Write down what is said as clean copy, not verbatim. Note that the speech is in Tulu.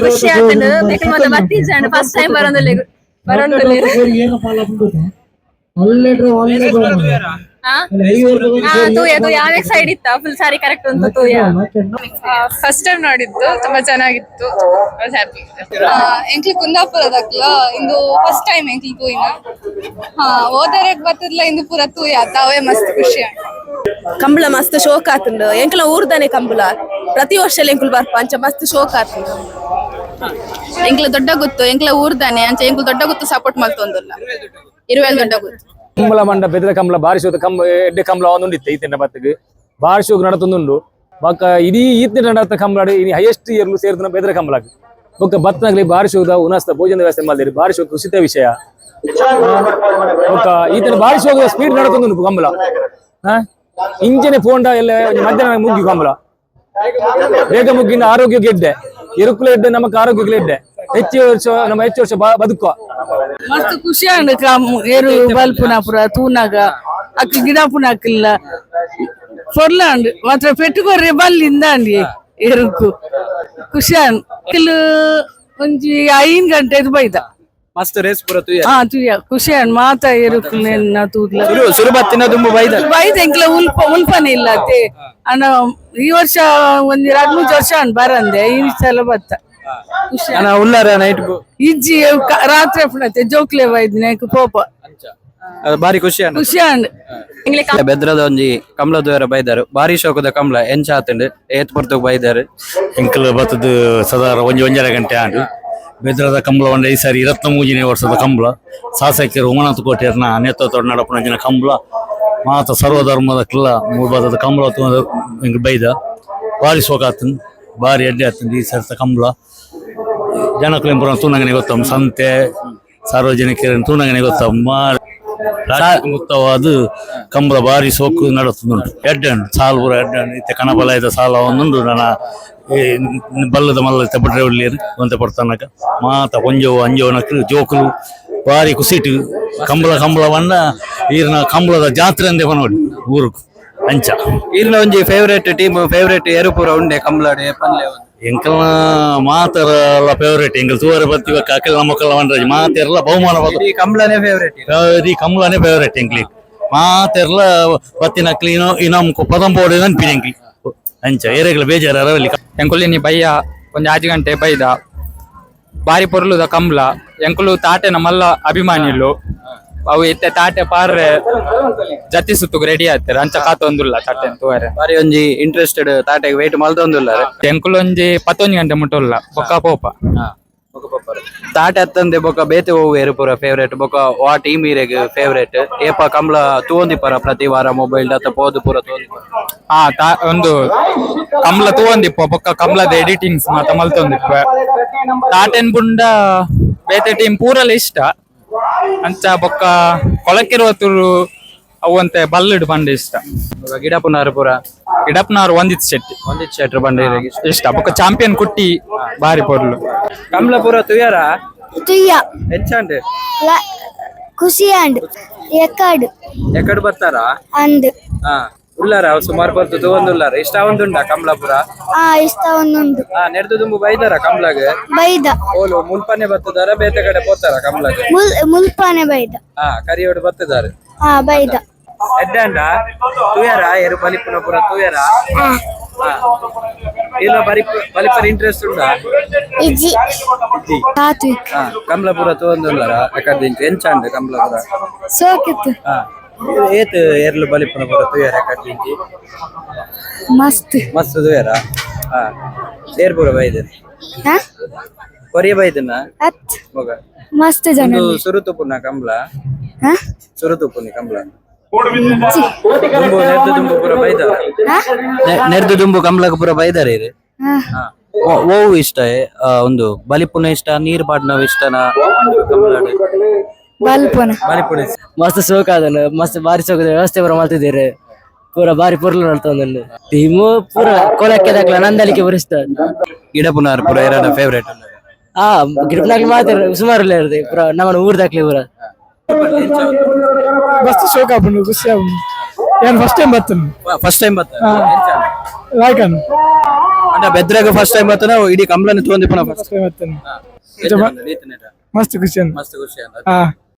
ಖುಷಿ ಆತಂಡು ಮೆಕಲ್ ಮಾತ ಬತ್ತಿಜಾಂಡ್ ಫಸ್ಟ್ ಟೈಮ್ ಬರೋಂದುಲ್ಲೆ ಬರೋಂದುಲ್ಲೆ. ಹಾ ಹಾ, ತೂಯ ತೂಯ ಆಮೇಲೆ ಸೈಡ್ ಇತ್ತ ಫುಲ್ ಸಾರಿ ಕರೆಕ್ಟ್ ಉಂಟು ತೂಯ. ಫಸ್ಟ್ ಟೈಮ್ ನೋಡಿದ್ದು, ತುಂಬಾ ಚೆನ್ನಾಗಿತ್ತು. Was happy. ಎಂಕ್ಲು ಕುಂದಾಪುರದಕ್ಲ. ಇಂದು ಫಸ್ಟ್ ಟೈಮ್ ಎಂಕ್ಲು ತೂಯಿನ. ಹಾ, ಓದರಕ್ ಬತ್ತದ್ಲ ಇಂದು ಪೂರ ತೂಯ ಆತ, ಅವೇ ಮಸ್ತ್ ಖುಷಿ ಆಂಡ್. ಕಂಬಳ ಮಸ್ತ್ ಶೋಕ್ ಆತುಂಡು. ಎಂಕಲ ಊರ್ದಾನೆ ಕಂಬಳ. ಪ್ರತಿ ವರ್ಷ ಎಂಕುಲು ಬರ್ಪ, ಅಂಚ ಮಸ್ತ್ ಶೋಕ್ ಆತುಂಡು. ಎಂಕ್ಲ ದೊಡ್ಡ ಗುತ್ತು, ಎಂಕ್ಲ ಊರ್ದಾನೆ. ಅಂಚ ಎಂಕ್ಲು ದೊಡ್ಡ ಗುತ್ತು ಸಪೋರ್ಟ್ ಮಲ್ತೊಂದುಲ್ಲ, ಇರುವೆಲ್ ದೊಡ್ಡ ಗುತ್ತು. ಕಂಬಳ ಮಂಡ ಬೆದ್ರ ಕಂಬಳ ಬಾರಿ ಶೋದ ಕಂಬ ಎಡ್ಡೆ ಕಂಬಳ ಒಂದುಂಡಿತ್ತು. ಈತಿನ ಬತ್ತಿಗೆ ಬಾರಿ ಶೋಕ್ ನಡತೊಂದುಂಡು. ಬೊಕ್ಕ ಇಡೀ ಈತಿನ ನಡತ ಕಂಬಳ ಇನಿ ಹೈಯೆಸ್ಟ್ ಇಯರ್ಲು ಸೇರಿದ ಬೆದ್ರ ಕಂಬಳಗ್. ಬೊಕ್ಕ ಬತ್ತನಾಗ್ಲಿ ಬಾರಿ ಶೋದ ಉನಸ್ತ ಭೋಜನ ವ್ಯವಸ್ಥೆ ಮಾಡಿರಿ, ಬಾರಿ ಶೋಕ್ ಖುಷಿತ ವಿಷಯ. ಬೊಕ್ಕ ಈತನ ಬಾರಿ ಶೋಕ ಸ್ಪೀಡ್ ನಡತೊಂದುಂಡು ಕಂಬಳ. ಹಾ, ಇಂಚನೆ ಪೋಂಡ ಎಲ್ಲ ಒಂಜಿ ಮಧ್ಯಾಹ್ನ ಮುಗ್ಗಿ ಕಂಬಳ ಬೇಗ ಮುಗ್ಗಿನ ಆರೋಗ್ಯಕ್ಕೆ ಎಡ್ಡೆ, ಎರುಕುಲ ಎಡ್ಡೆ, ನಮಕ್ ಆರೋಗ್ಯಕ್ಕೆ ಎಡ್ಡೆ. ಹೆಚ್ಚು ವರ್ಷ ನಮ್ಮ ಹೆಚ್ಚು ವರ್ಷ ಬದುಕುವ. ಮಸ್ತ್ ಖುಷಿ ಆಂಡ್. ಕಾಮ್ ಏರು ಬಲ್ಪುನ ಪುರ ತೂನಾಗ ಅಕ್ಕು ಗಿಡ ಪುನಕ್ಕಿಲ್ಲ ಪೊರ್ಲಾಂಡ್. ಮಾತ್ರ ಪೆಟ್ಟುಕೊರ್ರೆ ಬಲ್ಲಿಂದ ಅಂಡಿ ಎರುಕು ಖುಷಿ ಆಂಡ್. ಕಿಲು ಒಂಜಿ 5 ಗಂಟೆ ಬೈದ. ಮಸ್ತ್ ರೇಸ್ ಪೂರ ತೂಯ. ಹಾ, ತೂಯ ಖುಷಿ ಆಂಡ್. ಮಾತ ಎರುಕುಲೆನ್ನ ತೂದ್ಲ. ಸುರು ಸುರು ಬತ್ತಿನ ದುಂಬು ಬೈದ. ಬೈದ. ಎಂಕ್ಲ ಉಲ್ಪ ಉಲ್ಪನೆ ಇಲ್ಲ ಅತ್ತೆ ಅಣ್ಣ. ಈ ವರ್ಷ ಒಂದ್ 2-3 ವರ್ಷ ಆಂಡ್ ಬರಂದೆ, ಈ ಸಲ ಬತ್ತ ಖುಷಿ ಆಂಡ್. ಅಣ್ಣ ಉಲ್ಲಾರ ನೈಟ್? ಇಜ್ಜಿ, ರಾತ್ರಿ ಅಪ್ಪಣತೆ ಜೋಕ್ಲೆ ಬೈದಿನ ಪೋಪ. ಅದು ಬಾರಿ ಖುಷಿ ಅಣ್ಣ. ಖುಷಿ ಆಂಡ್. ಬೆದ್ರದ ಒಂಜಿ ಕಮಲ ದ್ವಾರ ಬೈದಾರು. ಬಾರಿ ಶೋಕದ ಕಮಲ ಎಂಚ ಆತಂಡ್? ಏತ್ ಪೊರ್ತುಗ್ ಬೈದಾರು? ಎಂಕಲ್ ಬತ್ತದ ಸದಾರ ಒಂಜಿ ಒಂಜರೆ ಗಂಟೆ ಆಂಡ್. ಬೆದ್ರದ ಕಂಬಳ ಒಂಡೆ ಈ ಸಾರಿ 23ನೇ ವರ್ಷದ ಕಂಬಳ. ಶಾಸಕರು ಉಮಾನಾಥ್ ಕೋಟ್ಯರ್ನ ನೇತೃತ್ವ ನಡಪುನ ಜನ ಕಂಬಳ. ಮಾತ ಸರ್ವಧರ್ಮದ ಕಿಲ್ಲ ಮೂರು ಕಂಬಳ ಎಂಕ್ ಬೈದ. ಬಾರಿ ಶೋಕ ಆತಂದ್, ಬಾರಿ ಎಡ್ಡೆ ಆತಂದ್ ಈ ಸರ್ತ ಕಂಬಳ. ಜನಕುಲೆನ್ ಪೂರ ತೂನಗನೆ ಗೊತ್ತಮ್, ಸಂತೆ ಸಾರ್ವಜನಿಕರನ್ನು ತೂನಗನೆ ಗೊತ್ತಮ್ಮ. ಮುಕ್ತವಾದ ಕಂಬಳ ಬಾರಿ ಸೋಕು ನಡತುಂಡು. ಎಡ್ಡೆ ಉಂಡು ಸಾಲು ಪೂರ ಎಡ್ಡೆ ಉಂಡು. ಇತ್ತೆ ಕಣಬಲಯದ ಸಾಲ ಒಂದುಂಡು. ನನ ಈ ಬಲ್ಲದ ಮಲ್ಲ ಬಿಡ್ರೆ ಒಳ್ಳೆಯರು ಒಂತೆ ಪಡ್ತಾನಕ. ಮಾತ ಒಂಜೋ ಅಂಜೋನಕ್ಲು ಜೋಕುಲು ಬಾರಿ ಕುಸಿಟು ಕಂಬಳ. ಕಂಬಳ ವನ್ನ ಈರ್ನ ಕಂಬಳದ ಜಾತ್ರೆ ಅಂದೆ ಪನೋಡಿ ಊರುಕು ಅಂಚ. ಈರ್ನ ಒಂಜಿ favourite team, favourite ಏರು ಪೂರ ಉಂಡೆ ಕಮಲಾಡೆ ಪನ್ಲೆ ಒಂದು. ಎಂಕಲ್ನ ಮಾತರಲ್ಲ ಫೇವರೇಟ್. ಎಂಕಲ್ ತೂವರೆ ಬತ್ತಿವ ಅಕಲ್ ನಮ್ಮಕ್ಕಲ್ಲ ವಂಡ್ರಾಜ್ ಮಾತೆರ್ಲ ಬಹುಮಾನ ಬತ್ತು. ಇಡೀ ಕಮಲನೇ ಫೇವರೇಟ್. ಈ ಕಮಲನೇ ಫೇವರೇಟ್ ಎಂಕ್ಲಿಗ್. ಮಾತೆರ್ಲ ಬತ್ತಿನಕ್ಲಿ ಇನೋ ಇನಮ್ ಪದಂಬೋಡೆ ಅನ್ಪಿನ ಎಂಕ್ಲಿ. ಅಂಚ ಏರೆಗ್ಲ ಬೇಜಾರ ಅರವಲ್ಲಿ. ಎಂಕುಲು ಬಯ್ಯ ಒಂಜಿ 6 ಗಂಟೆ ಬೈದ. ಬಾರಿ ಪೊರ್ಲುದ ಕಂಬ್ಲ. ಎಂಕುಲು ತಾಟೆನ ಮಲ್ಲ ಅಭಿಮಾನಿಲು. ಅವು ಇತ್ತೆ ತಾಟೆ ಪಾರ್ರೆ ಜತಿ ಸುತ್ತುಗ್ ರೆಡಿ ಆಯ್ತಾರೆ, ಅಂಚ ಕಾತೊಂದುಲ್ಲ ತಾಟೆ ತೂವರೆ. ಬಾರಿ ಒಂಜಿ ಇಂಟ್ರೆಸ್ಟೆಡ್ ತಾಟೆಗ್ ವೇಟ್ ಮಲ್ತೊಂದುಲ್ಲಾರೆ. ಎಂಕುಲು ಒಂಜಿ 11 ಗಂಟೆ ಮುಟ್ಟುಲ್ಲ, ಬೊಕ್ಕ ಪೋಪ. ಬೊಕ ಪಪ್ಪರು ತಾಟೆ ಅತ್ತಂದೆ ಬೊಕ ಬೇತೆ ಓವು ಏರು ಪೂರ ಫೇವರೇಟ್? ಬೊಕ ವಾ ಟೀಮ್ ಈರೆಗ್ ಫೇವರೇಟ್? ಏಪ ಕಮಲ ತೂವೊಂದಿಪ್ಪರ ಪ್ರತಿ ವಾರ ಮೊಬೈಲ್ ಅತ್ತ ಪೋದು ಪೂರ ತೂವೊಂದಿಪ್ಪರ? ಹಾ, ತಾ ಒಂದು ಕಮ್ಲ ತೂವೊಂದಿಪ್ಪ, ಬೊಕ್ಕ ಕಮ್ಲದ ಎಡಿಟಿಂಗ್ಸ್ ಮಾತ ಮಲ್ತೊಂದಿಪ್ಪ. ತಾಟೆನ್ ಬುಂಡ ಬೇತೆ ಟೀಮ್ ಪೂರಲ ಇಷ್ಟ. ಅಂಚ ಬೊಕ್ಕ ಕೊಳಕಿರುವ ತುರು ಅವಂತೆ ಬಲ್ಲಿಡು ಬಂಡ ಇಷ್ಟ. ಬೊಕ ಗಿಡಪುನಾರು ಪೂರ? ಗಿಡಪ್ನವ್ರು ಒಂದಿತ್ ಶೆಟ್ಟಿ. ಒಂದಿತ್ ಶೆಟ್ರು ಬಂಡ ಈರೆಗ್ ಇಷ್ಟ. ಇಷ್ಟ. ಬೊಕ್ಕ ಚಾಂಪಿಯನ್ ಕುಟ್ಟಿ ಬಾರಿ ಪೊರ್ಲು. ಕಮಲ ಪೂರ ತುಯರ? ತುಯ್ಯ. ಹೆಚ್ಚಾಂಡ್? ಖುಷಿ ಆಂಡ್ ಎಕ್ಕಡ್. ಎಕಡ್ ಬರ್ತಾರಾ? ಅಂದ್. ಹಾ, ಉಲ್ಲಾರ ಸುಮಾರು ಬರ್ತು ತೂವೊಂದುಲ್ಲಾರ. ಇಷ್ಟ ಒಂದುಂಡ ಕಮಲಾಪುರ? ಆ, ಇಷ್ಟ ಒಂದುಂಡು. ಹಾ, ನೆಡ್ದು ದುಂಬು ಬೈದಾರ ಕಮಲಾಗ್? ಬೈದ. ಓಲು ಮುಲ್ಪನೆ ಬತ್ತದಾರ, ಬೇತೆ ಕಡೆ ಪೋತಾರ ಕಮಲಾಗ್? ಮುಲ್ಪಾನೆ ಬೈದ. ಹಾ, ಕರಿಯೋಡು ಬತ್ತದಾರೆ? ಹಾ, ಬೈದ. ಎಡ್ಡಂಡ ತುಯರ? ಏರು ಬಲಿಪುನ ಪುರ ತುಯರ? ಇಲ್ಲ ಬರಿ ಬಲಿಪರ ಇಂಟ್ರೆಸ್ಟ್ ಉಂಡಾ? ಇಜ್ಜಿ. ತಾತ್ವಿಕ್. ಹಾ, ಕಮಲಾಪುರ ತೂವೊಂದುಲ್ಲಾರ ಅಕದಿಂಚ. ಎಂಚಾಂಡ್ ಕಮಲಾಪುರ? ಸೋಕಿತ್ತು. ಹಾ, ಏತ್ ಏರ್ಲು ಬಲಿಪುನ ಪುರ ತುಯರ ಅಕದಿಂಚಿ? ಮಸ್ತ್. ಮಸ್ತ್ ತುಯರ. ಹಾ, ಏರ್ ಪೂರ ಬೈದ? ಹಾ. ಕೊರಿಯ ಬೈದನ? ಅತ್. ಮಗ ಮಸ್ತ್ ಜನ. ಒಂದು ಸುರುತುಪುನ ಕಂಬ್ಲ? ಹಾ. ಸುರುತುಪುನಿ ಕಂಬ್ಲ ದುಂಬು ನೆರ್ದು ದುಂಬು ಪೂರ ಬೈದಾರ? ನೆರ್ದು ದುಂಬು ಕಂಬ್ಲಗ ಪೂರ ಬೈದಾರ ಇರು? ಹಾ. ಓವು ಇಷ್ಟ? ಒಂದು ಬಲಿಪುನ ಇಷ್ಟ, ನೀರ್ ಪಾಡ್ನವ್ ಇಷ್ಟನಾ ಕಂಬ್ಲಾಡ್? ಬಲ್ಪನ. ಬಲಿಪುನ. ಮಸ್ತ್ ಶೋಕ್ ಆದನು. ಮಸ್ತ್ ಬಾರಿ ಶೋಕದ ವ್ಯವಸ್ಥೆ ಪೂರ ಮಾಡ್ತಿದ್ದೀರಿ. ಪೂರ ಬಾರಿ ಪೊರ್ಲು ನಡ್ತೊಂದುಂಡು. ಟೀಮು ಪೂರ ಕೊಲಕ್ಕೆ ದಾಕ್ಲ ನಂದಳಿಕೆ ಪೂರ ಇಷ್ಟ. ಗಿಡಪುನಾರ್ ಪೂರ ಎರಡ ಫೇವರೇಟ್? ಆ, ಗಿಡಪ್ನಾಗ್ಲಿ ಮಾತ್ರ ಸುಮಾರು ಇರ್ತದೆ ಪೂರ ನಮ್ಮನ ಊರ್ದಾಕ್ಲಿ ಪೂರ. ಮಸ್ತ್ ಶೋಕ್ ಆಪುಂಡು, ಖುಷಿ ಆಪುಂಡು. ಯಾನ್ ಫಸ್ಟ್ ಟೈಮ್ ಬತ್ತನು. ಫಸ್ಟ್ ಟೈಮ್ ಬತ್ತ? ಲಾಯ್ಕ್ ಅನ್ನು. ಅಂಡ ಬೆದ್ರಗ್ ಫಸ್ಟ್ ಟೈಮ್ ಬತ್ತನ ಇಡೀ ಕಂಬ್ಲನೆ ತೂವೊಂದಿಪ್ಪುನ ಫಸ್ಟ್ ಮಸ್ತ್ ಖುಷಿ. ಮಸ್ತ್ ಖುಷಿ. ಹಾ.